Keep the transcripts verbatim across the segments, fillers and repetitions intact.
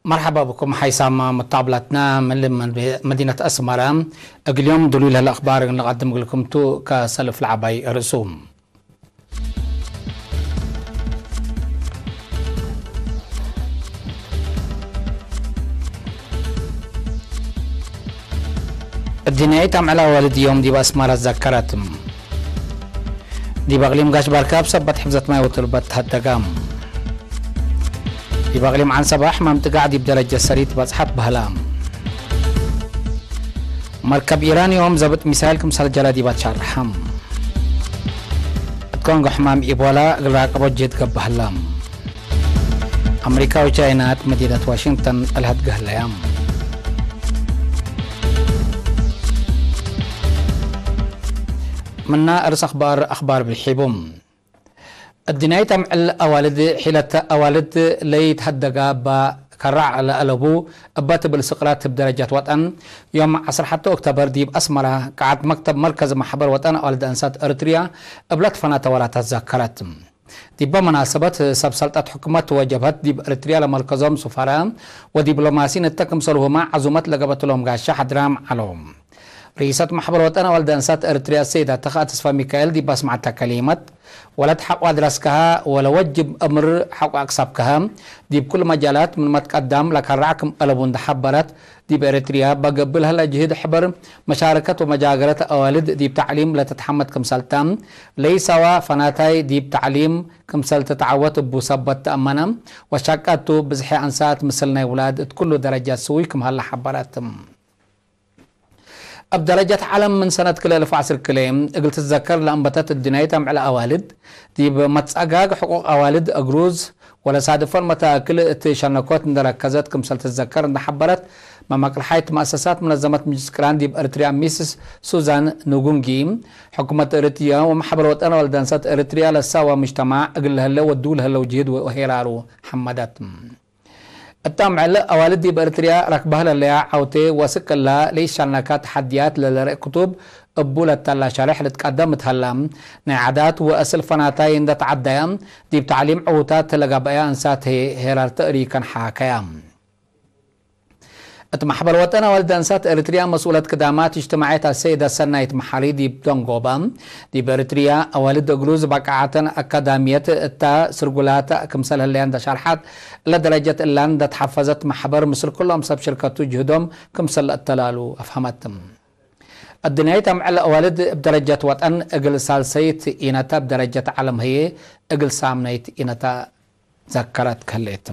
መርሐባ ብኩም ሓይሳም መታብላትና ምን መዲነት አስመረ። እግል ዮም ድሉይ ለህለ አኽባር እንቀድም እግልኩም ቱ። ከሰልፍ ለዐባይ ርእሱ። እድንያይት አምዕል አዋልድ ዮም ዲብ አስመረ ዘከረት። ዲብ አቅሊም ጋሽ ባርካ እብ ሰበት ሕፍዘት ማይ ወትርበት ተሀደጋ። ዲብ አቅሊም ዐንሰበ ሕማም ጥጋዕ ዲብ ደረጀት ሰሪት በጽሐት በህላ። መርከብ ኢራን ዮም ዘብጥ ሚሳይል ክምሰል ጀረ ዲበ ትሸርሐ። እት ኮንጎ ሕማም ኢቦላ እግል ራቀቦት ጅህድ ገብእ ህለ። አምሪካ ወቻይና እት መዲነት ዋሽንግተን ጠልሀት ገህለያ። ምና እርስ አኽባር፣ አኽባር ብልሒቡ። እድንያይት አምዕል አዋልድ፣ ሒለት አዋልድ ለይትሀደጋ እበ ከራዕ ለአለቡ እበ ትብል ስቅላት እብ ደረጀት ወጠን፣ ዮም ዐስር ሐቱ ኦክቶበር ዲብ አስመረ፣ ቀዓት መክተብ መርከዝ መሕበር ወጠን አዋልድ አንሳት ኤረትርያ እብ ለትፈናተ ወራታት ዘከረት። ዲበ መናሰበት፣ ሰብ ሰልጠት ሕኩመት ወጀብሀት ዲብ ኤረትርያ ለመልከዞም ሱፈረ ወዲብሎማሲን እተ ክምሰልሁመ ዐዙመት ለገበትሎም ጋሻ ሐድራም ዐለው። ርኢሰት መሕበር ወጠን አዋልድ አንሳት ኤረትርያ ሰይድ አተክ ተስፋ ሚካኤል ዲብ አስመዐተ ከሊመት፣ ወለት ሐቆ አድረስከሀ ወለወጅብ እምር ሐቆ አክሰብከሀ፣ ዲብ ኩሉ መጃላት ምንመ ትቀደም ለከራዕ ክም አለቡ እንዴ ሐበረት፣ ዲብ ኤረትርያ በገብእ ለህለ ጅህድ ሕበር መሻረከት ወመጃገረት አዋልድ ዲብ ተዕሊም ለትትሐመድ ክምሰልተ፣ ለኢሰዋ ፈናታይ ዲብ ተዕሊም ክምሰል ትትዐወት እቡ ሰበት ተአመነ፣ ወሻቀቱ ብዝሒ አንሳት ምስል ናይ ውላድ እት ኩሉ ደረጃት ስውይ ክም ሀለ ሐበረት። እብ ደረጀት ዐለም ምን ሰነት ክልኤ እልፍ ወዐስር ክልኤ እግል ትትዘከር ለአንበተት እድንያይት አምዕል አዋልድ፣ ዲብ መትጸጋግ ሕቁቅ አዋልድ አግሩዝ ወለሳድፈን መታክል እት ሸነኮት እንዴ ረከዘት ክምሰል ትትዘከር እንዴ ሐበረት፣ መመቅልሓይት መአሰሳት መነዘመት ምጅልስ ቅራን ዲብ ኤረትርያ ሚስስ ሱዛን ኑጉንጊ፣ ሕኩመት ኤረትርያ ወመሕበር ወጠን አዋልድ አንሳት ኤረትርያ ለሳወ ምጅተማዕ እግል ለህለ ወድው ለህለው ጅህድ ወሄራሩ ሐመደት። እት አምዕል አዋልድ ዲብ ኤረትርያ ረክበህ ለለያ ዐውቴ ወስክ እላ ለኢሻነካ ተሐድያት ለልርእ ክቱብ እቡ ለተላ ሸሬሕ ልትቀደም እት ሀላ፣ ናይ ዓዳት ወእስል ፈናታይ እንዴ ተዐደየ፣ ዲብ ተዕሊም ዕዉታት ለገብአያ አንሳት ህዬ ሄራር ተእሪከን ሓከያ። እት መሕበር ወጠን አዋልድ አንሳት ኤረትርያ መስኡለት ክዳማት እጅትማዕየት አሰይደ ሰናይት መሓሪ ዲብ ደንጎበ፣ ዲብ ኤረትርያ አዋልድ እግሉዝ በቃዓተን አካዳምየት እታ ስርጉላት ክምሰል ህለያ እንዴ ሸርሐት፣ እለ ደረጀት እላን እንዴ ተሐፈዘት መሕበር ምስል ኩሎም ሰብ ሽርከቱ ጅህዶም ክምሰል ለአተላሉ አፍሀመት። እድንያይት አምዕል አዋልድ እብ ደረጀት ወጠን እግል ሳልሰይት ኢነተ፣ እብ ደረጀት ዐለም ህዬ እግል ሳምነይት ኢነተ ዘከረት ከሌት።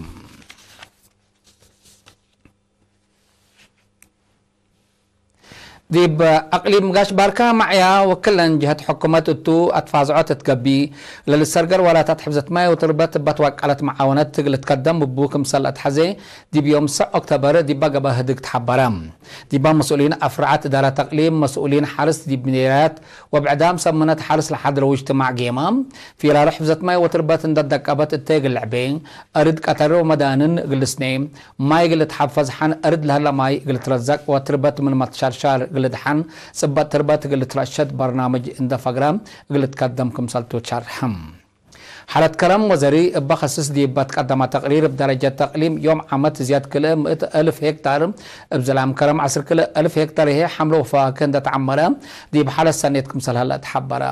ዲብ አቅሊም ጋሽ ባርካ መዕያ ወክለን ጀሀት ሕኩመት እቱ አትፋዝዖት እት ገብእ፣ ለልትሰርገር ወላታት ሕፍዘት ማይ ወትርበት እበ ትወቀለት መዓወነት እግል ልትከደም እቡ ክምሰል ለአትሐዜ፣ ዲብ ዮም ሰዕ ኦክቶበር ዲበ ገብአ ህድግ ተሐበረ። ዲበ መስኡሊን አፍራዓት እዳረት አቅሊም፣ መስኡሊን ሐርስ ዲብ ምዴርያት ወብዕዳም ሰምነት ሐርስ ለሐድረው እጅትማዕ ጌማ፣ ፊራር ሕፍዘት ማይ ወትርበት እንዴ ደቀበት እተ እግል ልዕቤ፣ አርድ ቀተር ወመዳንን እግል ልስኔ፣ ማይ እግል ልትሐፈዝ ሐን፣ አርድ ለህለ ማይ እግል ልትረዘቅ ወትርበት ምንመ ትሸርሻር እግል ልድሐን፣ ጽበጥ ትርበት እግል ልትረሸድ በርናምጅ እንዴ ፈግረ እግል ልትከደም ክምሰልቱ ትሸርሐ። ሐለት ከረም ወዘሪ እበ ከስስ ዲብ ትቀደመ ተቅሪር፣ እብ ደረጀት ተቅሊም ዮም ዓመት ዝያድ ክልኤ ምእት አልፍ ሄክታር፣ እብ ዝላም ከረም ዐስር ክልኤ አልፍ ሄክታር ህዬ ሐምለ ወፋክህ እንዴ ተዐመረ፣ ዲብ ሐለት ሰኔት ክምሰል ሀለ ተሐበረ።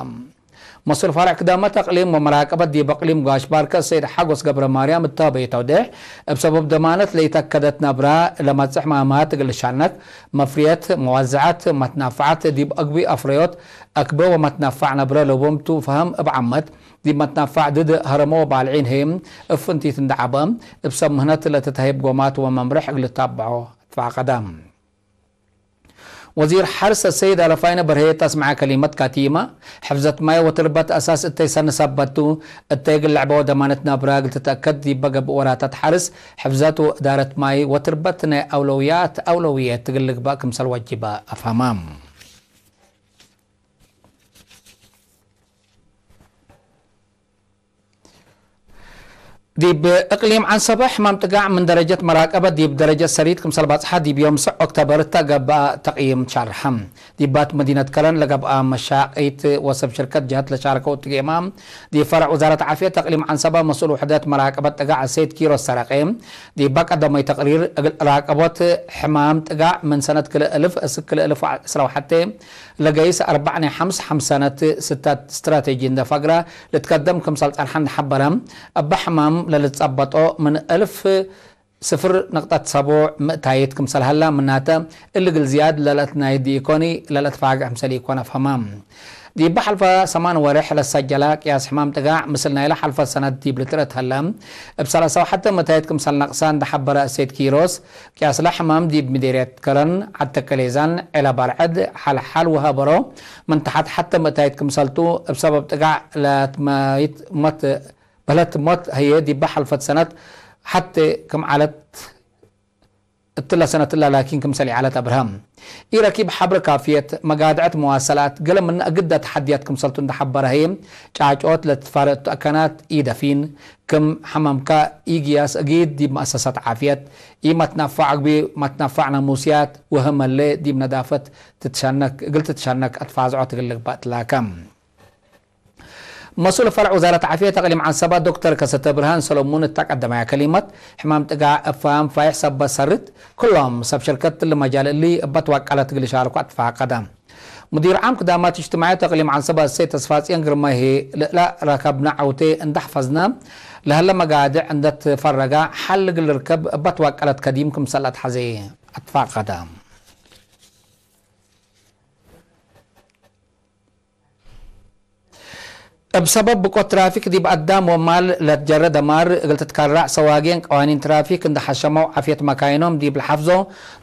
መስኡል ፈርዕ ክዳመት አቅሊም ወመራቀበት ዲብ አቅሊም ጋሽ ባርከ ሰይድ ሐጎስ ገብረማርያም እተ ቤት አውዴሕ፣ እብ ሰበብ ደማነት ለኢተአከደት ነብረ ለመጽእ ማማት እግል ልሻነክ፣ መፍርየት፣ መዋዘዐት፣ መትናፈዐት ዲብ አግቡይ አፍረዮት አክበ ወመትናፋዕ ነብረ ለቦም ቱ ፈሀም እብ ዓመት፣ ዲብ መትናፋዕ ድድ ሀረመ ወባልዒን ህዬ እብ ፍንቲት እንዴ ዐበ፣ እብ ሰብ ምህነት ለትትሀይብ ጎማት ወመምርሕ እግል ልታበዖ ትፋቀደ። ወዚር ሐርስ አሰይድ አለፋይነ በርሄ እት አስመዐ ከሊመት ካቲመ፣ ሕፍዘት ማይ ወትርበት አሳስ እተይ ሰኒ ሰበት ቱ፣ እተይ እግል ልዕበ ወደማነት ነብረ እግል ትትአከድ ዲበ ገብእ ወራታት ሐርስ፣ ሕፍዘት ወእዳረት ማይ ወትርበት ናይ አውለውያት አውለውየት እግል ልግበእ ክምሰል ወጅበ አፍሀመ። ዲብ እቅሊም ዐንሰበ ሕማም ጥጋዕ ምን ደረጀት መራቀበት ዲብ ደረጀት ሰሪት ክምሰል ባጽሐ ዲብ ዮም ሰዕ ኦክተበር እተ ገብአ ተቅይም ሻርሐ። ዲባት መዲነት ከረን ለገብአ መሻቂት ወሰብ ሽርከት ጀህት ለሻረከው እቱ ጌማ፣ ዲብ ፈረዕ ውዛረት ዓፍየት እቅሊም ዐንሰበ መስኡል ውሕደት መራቀበት ጥጋዕ ሰይድ ኪሮስ ሰረቄ፣ ዲባ ቀደመይ ተቅሪር እግል ራቀቦት ሕማም ጥጋዕ ምን ሰነት ክልኤ እልፍ እስክ ክልኤ እልፍ ወዕስራ ወሐቴ ለገይስ አርበዕ ናይ ሐምስ ሐምስ ሰነት ስተት ስትራቴጂ እንደ ፈግረ ልትከደም ክምሰል ጸንሐ እንደ ሐበረ፣ እበ ሕማም ለልትጸበጦ ምን እልፍ ስፍር ነቅጠት ሰቡዕ ምእታይት ክምሰል ሀላ፣ ምናተ እሊ እግል ዝያድ ለለአትናይድ ኢኮኒ፣ ለለአትፋግዕ ምሰል ኢኮን አፍሀማ። ዲብ ሐልፈ ሰማን ወሬሕ ለሰጀለ ቅያስ ሕማም ጥጋዕ፣ ምስል ናይለ ሐልፈ ሰነት ዲብ ልትረአት ሀለ፣ እብ ሰላሳ ወሐተ ምእታይት ክምሰል ነቅሰ እንደ ሐበረ እሴት ኪሮስ፣ ቅያስለ ሕማም ዲብ ምዴርየት ከረን፣ ዐድ ተከሌዛን፣ ዔለ በርዐድ፣ ሐልሐል ወሀበሮ ምን ተሐት ሐተ ምእታይት ክምሰልቱ፣ እብ ሰበብ ጥጋዕ ለትመይት ሞት በህለት ሞት ህዬ ዲበ ሐልፈት ሰነት ሐቴ ክም ዐለት፣ እትለ ሰነትለ ላኪን ክምሰል ይዐለት አብርሃም። ኢረኪብ ሐብር ካፍየት፣ መጋድዐት መዋሰላት፣ ገሌ ምነ እግደ ተሐድያት ክምሰልቱ እንደ ሐበረ ህዬ፣ ጫጮት ለትትፋረእ እቱ አካናት ኢደፊን፣ ክም ሐመምካ ኢግያስ እጊድ ዲብ መአሰሳት ዓፍየት፣ ኢመትናፋዕ እግቢ መትናፋዕ ናሙስያት ወህመሌ ዲብ ነዳፈት ትትሸነክ፣ እግል ትትሸነክ አትፋዝዖት እግል ልግባእ ትላከ። መስኡል ፈርዕ ውዛረት ዓፍየት እቅሊም ዐንሰበ ዶክተር ከሰተ ብርሃን ሰለሙን እተ ቀደማየ ከሊመት፣ ሕማም ጥጋዕ እብ ፈሀም ፋይሕ ሰበት ሰሪት፣ ክሎም ሰብ ሸርከት እሊ መጃል እሊ እበ ትዋቀለት እግል ሻርኩ አትፋቀደ። ሙዲር ዓም ክዳማት እጅትማዕየት እቅሊም ዐንሰበ እሰይድ ተስፋጽዮን ግርማይ ህዬ፣ ለእለ ረከብነ ዐውቴ እንደ ሐፈዝነ፣ ለህለ መጋድዕ እንደ ትፈረገ ሐል እግል ልርከብ እበ ትዋቀለት ከዲም ክምሰል አትሐዜ አትፋቀደ። እብ ሰበብ ብቆት ትራፊክ ዲብ አዳም ወማል ለትጀረ ደማር እግል ትትከረዕ ሰዋጌን ቀዋኒን ትራፊክ እንደ ሐሸመው ዓፍየት መካይኖም ዲብ ለሐፍዞ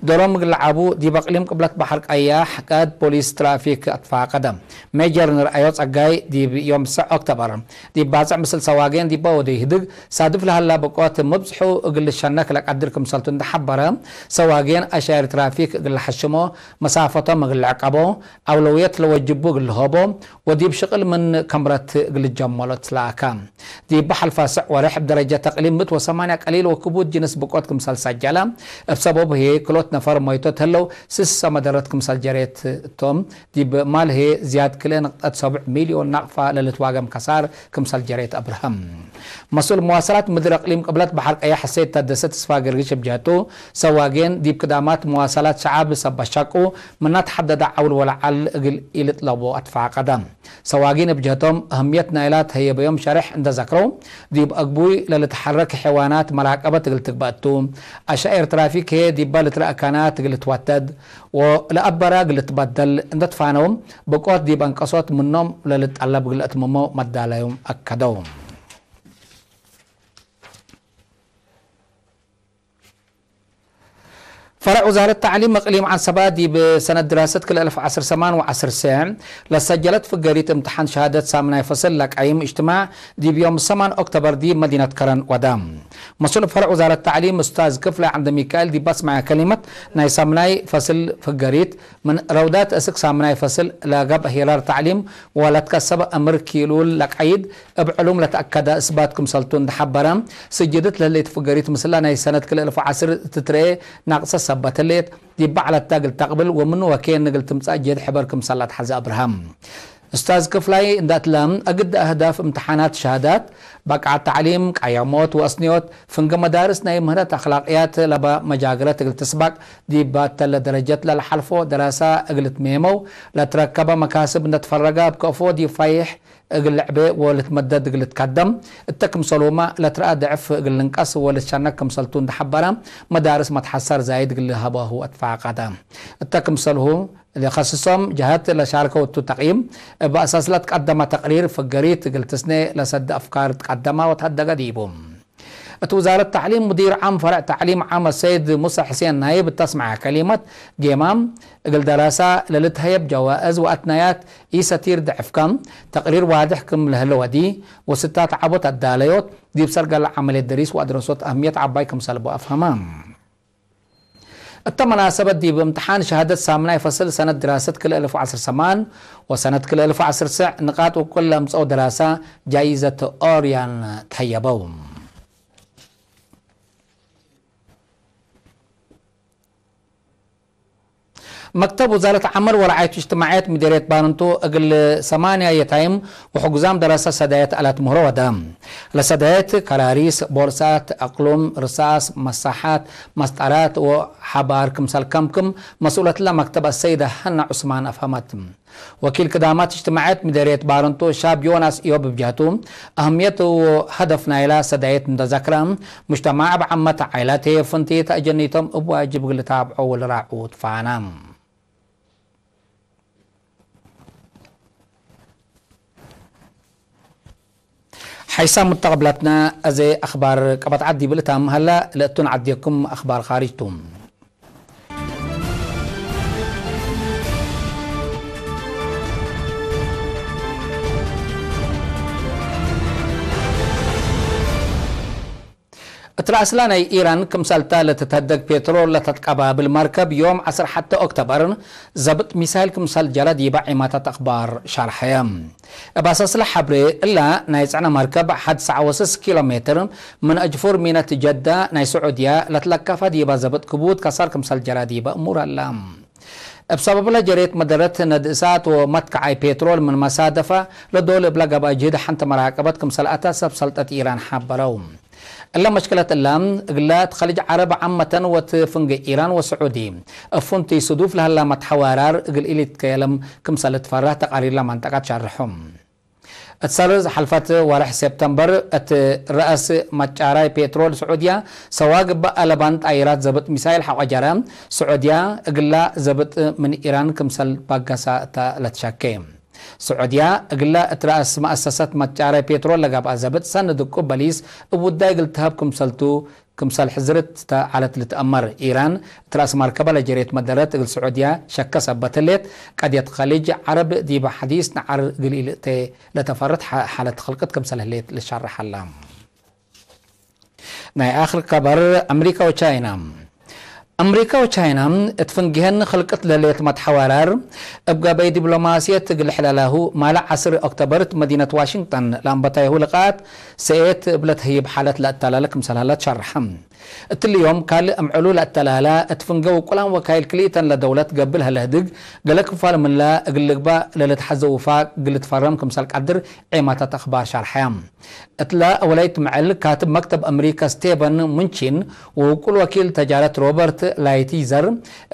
ዶሮም እግል ለዐቡ ዲብ አቅሊም ቅብለት በሐር ቀያሕ ቀእድ ፖሊስ ትራፊክ አትፋቀደ። ሜጀር ንርአዮ ጸጋይ ዲብ ዮም ሰዕ ኦክተበር ዲብ ባጽዕ ምስል ሰዋጌን ዲበ ወደይ ህድግ ሳድፍ ለሀላ ብቆት ምብዝሑ እግል ልሸነክ ለቀድር ክምሰልቱ እንደ ሐበረ፣ ሰዋጌን አሻይር ትራፊክ እግል ለሐሽሞ፣ መሳፈቶም እግል ልዕቀቦ፣ አውለውየት ለወጅቡ እግል ልሆቦ ወዲብ ሽቅል ምን ከምረት እግል ልጀመሎ ትላከ። ዲብ ሐልፈ ስዕ ወሬሕ እብ ደረጀት እቅሊም ምእት ወሰማንያ ቀሊል ወክቡድ ጅንስ ብቆት ክምሰል ሰጀለ። እብ ሰበቡ ህዬ ክሎት ነፈር ሞይቶት ህለው፣ ስሰ መደረት ክምሰል ጀሬት እቶም፣ ዲብ ማል ህዬ ዝያድ ክልኤ ነቅጠት ሰቡዕ ሚልዮን ናቅፋ ለልትዋገም ከሳር ክምሰል ጀሬት አብርሃም። መስኡል መዋሰላት ምድር እቅሊም ቅብለት በሐር ቀያሕ ሰይድ ታደሰ ተስፋ ገርግሽ እብ ጀህቱ፣ ሰዋጌን ዲብ ክዳማት መዋሰላት ሸዐብ ሰበት ሸቁ፣ ምና ተሐደደ ዐውል ወለዐል እግል ኢልጥለቦ አትፋቀደ። ሰዋጊን እብ ጀህቶም፣ አህምየት ናይላ ተህየበዮም ሸሬሕ እንደ ዘክረው፣ ዲብ አግቡይ ለልትሐረክ ሐይዋናት መራቀበት እግል ትግበእ ቱ፣ አሻኤር ትራፊክ ህዬ ዲበ ልትረአ አካናት እግል ልትወተድ ወለአበረ እግል ልትበደል እንደ ትፋነው፣ ብቆት ዲብ አንቀሶት ምኖም ለልትጠለብ እግል ለአትምሞ መዳለዮም አከደው። ፈረዕ ውዛረት ተዕሊም እቅሊም ዐንሰበ ዲብ ሰነት ድራሰት ክልኤ እልፍ ዐስር ሰማን ወዐስር ሰዕ ለሰጀለት ፍገሪት እምትሓን ሸሃደት ሳምናይ ፈስል ለቀይም እጅትማዕ ዲብ ዮም ሰማን ኦክቶበር ዲብ መዲነት ከረን ወደ። መስኡል ፈረዕ ውዛረት ተዕሊም ኡስታዝ ክፍለ ዐንደሚካኤል ዲብ አስመዐ ከሊመት፣ ናይ ሳምናይ ፈስል ፍገሪት ምን ረውዳት እስክ ሳምናይ ፈስል ለገብአ ሄራር ተዕሊም ወለትከሰበ እምር ኪሉል ለቀይድ እብ ዕሉም ለተአከደ እስባት ክምሰልቱ እንደ ሐበረ፣ ስጅድት ለህሌት ፍገሪት ምስላ ናይ ሰነት ክልኤ እልፍ ወዐስር ትትረኤ ናቅሰት ሰበት ህሌት፣ ዲብ በዕለታ እግል ተቅብል ወምኑ ወኬን እግል ትምጸእ ጀድ ሕበር ክምሰል ለአትሐዜ አብርሃም። ኡስታዝ ክፍላይ እንደ እትለ፣ እግድ አህዳፍ እምትሓናት ሸሃዳት፣ በቃዓት ተዕሊም፣ ቀየሞት ወአስንዮት፣ ፍንገ መዳርስ ናይ ምህረት አክላቅያት ለበ መጃግረት እግል ትስባቅ፣ ዲብ ባተለ ደረጀት ለለሐልፎ ደራሳ እግል ትሜመው፣ ለትረከበ መካስብ እንደ ትፈረገ፣ እብ ከአፎ ዲብ ፋይሕ እግል ልዕቤ ወልትመደድ እግል ልትከደም፣ እተ ክምሰሉመ ለትረአ ደዕፍ እግል ልንቀስ ወልትሸነክ ክምሰልቱ እንደ ሐበረ፣ መዳርስ መትሐሰር ዛይድ እግል ልሀበሁ አትፋቀደ። እተ ክምሰልሁ ለከስሶም ጀሀት ለሻርከው እቱ ተቅይም፣ እብ አሳስ ለትቀደመ ተቅሪር ፍገሪት እግል ትስኔ ለሰደ አፍካር ትቀደመ ወትሀደገ ዲቡ። እት ውዛረት ተዕሊም ሙዲር ዓም ፈረዕ ተዕሊም ዓም አሰይድ ሙሰ ሕሴን ናይብ እተ አስመዐ ከሊመት፣ ጌማም እግል ደራሳ ለልትሀየብ ጀዋእዝ ወአትናያት ኢሰቲር ደዕፍከ፣ ተቅሪር ዋድሕ ክም ለህለ ወዲ፣ ወስታት ዐቦት አዳለዮት፣ ዲብ ሰርገለ ዐመልየት ደሪስ ወአድረሶት አህምየት ዐባይ ክምሰል ቡ አፍሀመ። እተ መናሰበት ዲብ እምትሓን ሸሃደት ሳምናይ ፈስል ሰነት ድራሰት ክልኤ እልፍ ወዐስር ሰማን ወሰነት ክልኤ እልፍ ወዐስር ሰዕ ንቃጥ ውቁል ለአምጸው ደራሳ ጃይዘት ኦርያን ተሀየበው። መክተብ ውዛረት ዐመል ወረዓየት እጅትማዕየት ምዴርየት ባረንቱ እግል ሰማንያ የታይም ወሕጉዛም ደረሰ ሰዳየት አላት ምህሮ ወደ። ለሰዳየት ከራሪስ፣ ቦርሳት፣ አቅሉም፣ ርሳስ፣ መሳሓት፣ መስጠራት ወሐባር ክምሰል ከምክም መስኡለትለ መክተብ አሰይደ ሀና ዑስማን አፍሀመት። ወኪል ክዳማት እጅትማዕየት ምዴርየት ባረንቱ ሻብ ዮናስ እዮብ እብ ጀህቱ፣ አህምየት ወሀደፍ ናይላ ሰዳየት እንደ ዘክረ፣ ሙጅተማዕ እብ ዓመት ዓኢላት ህዬ ፍንቲት አጀኒቶም እብ ዋጅብ እግል ልታብዖ ወልራዑ ትፋነ። ሓይሳም ሙተቀብላትና፣ አዜ አኽባር ቀበት ዐድ ዲብ ልታም ሀላ፣ ለእቱን ዐዴኩም አኽባር ካርጅ ቱ። እት ረአስላ ናይ ኢራን ክምሰልታ ለትትሀደግ ፔትሮል ለተትቀባብል መርከብ ዮም ዐስር ሐተ ኦክተበር ዘብጥ ሚሳይል ክምሰል ጀረ ዲበ ዒማታት አኽባር ሻርሐየ። እብ አሳስለ ሐብሬ እላ ናይ ጽዕነ መርከብ ሐድ ሰዕ ወስስ ኪሎ ሜትር ምን አጅፉር ሚነት ጀዳ ናይ ስዑድያ ለትለከፈ ዲበ ዘብጥ ክቡድ ከሳር ክምሰል ጀረ ዲበ እሙር አላ። እብ ሰበብለ ጀሬት መደረት ነድ እሳት ወመትከዓይ ፔትሮል ምን መሳደፈ ለዶል እብለ ገብአ ጅህድ ሐንተ መራቀበት ክምሰል አተ ሰብ ሰልጠት ኢራን ሐበረው። እለ መሽክለት እለ፣ እግለ እት ከሊጅ ዐረብ ዓመተን ወእት ፍንጌ ኢራን ወስዑዲ እብ ፍንቱይ ስዱፍ ለሀላ መትሐዋራር እግል ኢሊትከየለም ክምሰል ልትፈረህ ተቃሪርለ መንጠቀት ሸርሖም። እት ሰልስ ሐልፈት ወርሕ ሴፕተምበር፣ እት ረአስ መጫራይ ፔትሮል ስዑድያ ሰዋግ እበ አለባን ጣይራት ዘብጥ ሚሳይል ሐቆ ጀረ። ስዑድያ እግላ ዘብጥ ምን ኢራን ክምሰል ባገሳ እተ ለትሸኬ። ስዑድያ እግለ እት ረአስ መአሰሰት መትጃራይ ፔትሮል ለገብአ ዘብጥ ሰኒ ድቁብ በሊስ እብ ውዳይ እግል ተሀብ ክምሰልቱ፣ ክምሰል ሕዝርት ተ ዐለት ልትአመር። ኢራን እት ረአስ መርከበ ለጀሬት መደረት እግል ስዑድያ ሸከ ሰበት ህሌት፣ ቀድየት ከሊጅ ዐረብ ዲበ ሐዲስ ነዓር እግል ኢልእቴ ለተፈርት ሐ-፣ ሐለት ክልቅት ክምሰል ህሌት ልትሸረሕ ሀላ። ናይ አክር ከበር፣ አምሪካ ወቻይና። አምሪካ ወቻይና እት ፍንጌሀን ክልቅት ለሌት መትሐዋራር እብ ገበይ ዲብሎማስየት እግል ሕለላሁ፣ ማለ ዐስር ኦክተበር እት መዲነት ዋሽንግጠን ለአንበታይሁ ልቃት ሰኤት እብ ለትህይብ ሓለት ለአተላለ ክምሰል ሀለ ትሸርሐ። እትሊ ዮም ካልእ እምዕሉ ለአተላላ እት ፍንጌ ውቁላን ወካይል ክልኢተን ለደውለት ገብእ ለሀለ ህድግ፣ ገሌ ክፋል ምንላ እግል ልግባእ ለልትሐዘ ውፋቅ እግል ልትፈረም ክምሰል ቀድር ዔማታት አክባር ሸርሐያ። እትለ አወላይት ምዕል ካትብ መክተብ አምሪካ ስቴቨን ሙንቺን ወውቁል ወኪል ተጃረት ሮበርት ላይቲዘር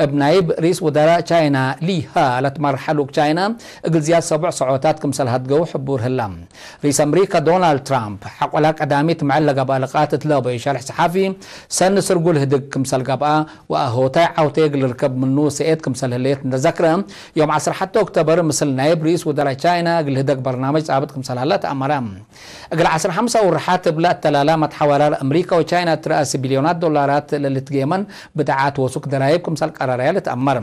እብ ናይብ ርኢስ ውደራእ ቻይና ሊ ሃ ለትመርሐ ልኡክ ቻይና እግል ዝያድ ሰቡዕ ሰዖታት ክምሰል ሀድገው ሕቡር ህላ። ርኢስ አምሪካ ዶናልድ ትራምፕ ሐቆላ ቀዳሚት ምዕል ለገብአ ልቃት እትለ አበዩ ሸርሕ ሰሓፊ ሰኒ ስርጉል ህድግ ክምሰል ገብአ ወአሆታይ ዐውቴ እግል ልርከብ ምኑ ሰኤት ክምሰል ህሌት እንደ ዘክረ፣ ዮም ዐስር ሐተ ኦክቶበር ምስል ናይብ ርኢስ ውደራእ ቻይና እግል ህደግ በርናመጅ ጻብጥ ክምሰል ሀለ ተአመረ። እግል ዐስር ሐምሳ ውርሓት እብለ እተላላ መትሐዋራር አምሪካ ወቻይና እት ረአስ ቢልዮናት ዶላራት ለልትጌመን ብድዓት ወሱክ ደራይብ ክምሰል ቀረረየ ልትአመር።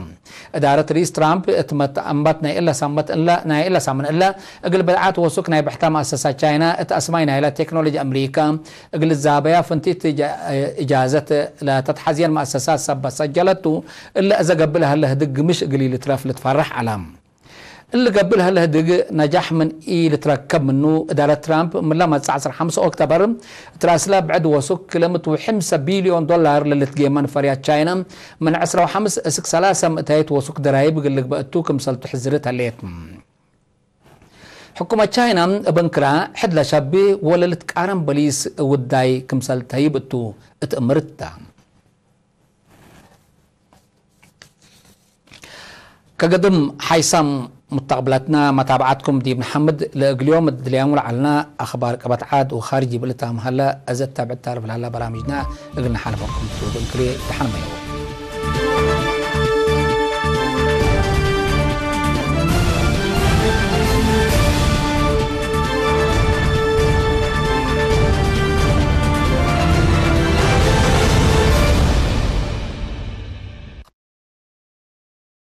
እዳረት ርኢስ ትራምፕ እት መትአምባት ናይ እለ ሳመት እለ፣ ናይ እለ ሳምን እለ እግል ብድዓት ወሱክ ናይ ብሕታ መአሰሳት ቻይና እት አስማይ ናይለ ቴክኖሎጂ አምሪካ እግል ዛበያ ፍንቲት እጃ-፣ እጃዘት ለተትሐዝየን መአሰሳት ሰበት ሰጀለቱ፣ እለ እዘ ገብእ ለሀለ ህድግ ግምሽ እግል ኢልትረፍ ልትፈረሕ ዐለ። እሊ ገብእ ለሀለ ህድግ ነጃሕ ምን ኢልትረከብ ምኑ፣ እዳረት ትራምፕ ምለ መጽእ ዐስር ሐምስ ኦክቶበር እት ረአስለ ብዕድ ወሱክ ክለ ምት ወሐምሰ ቢልዮን ዶላር ለልትጌመን ፈርያት ቻይና፣ ምን ዕስራ ወሐምስ እስክ ሰላሰ ምእታይት ወሱክ ደራይብ እግል ልግበእ እቱ ክምሰልቱ ሕዝርት ህሌት። ሕኩመት ቻይና እብ እንክራ ሕድ ለሸቢ ወለልትቃረን በሊስ ውዳይ ክምሰል ተህይብ እቱ እት እምርት ተ። ከገድም ሓይሳም ሙተቅብላትና መታብዓትኩም ዲብ ነሐምድ። ለእግል ዮም እት ድልያሙ ለዐልና አኽባር ቀበት ዓድ ወኻርጅ ይብል እታም ሀለ። እዘ እታብዕት ታርፍ ለሀላ በራምጅና እግል ነሓልፈኩም ቱ። እብ እንክሬ ደሐን መዩ።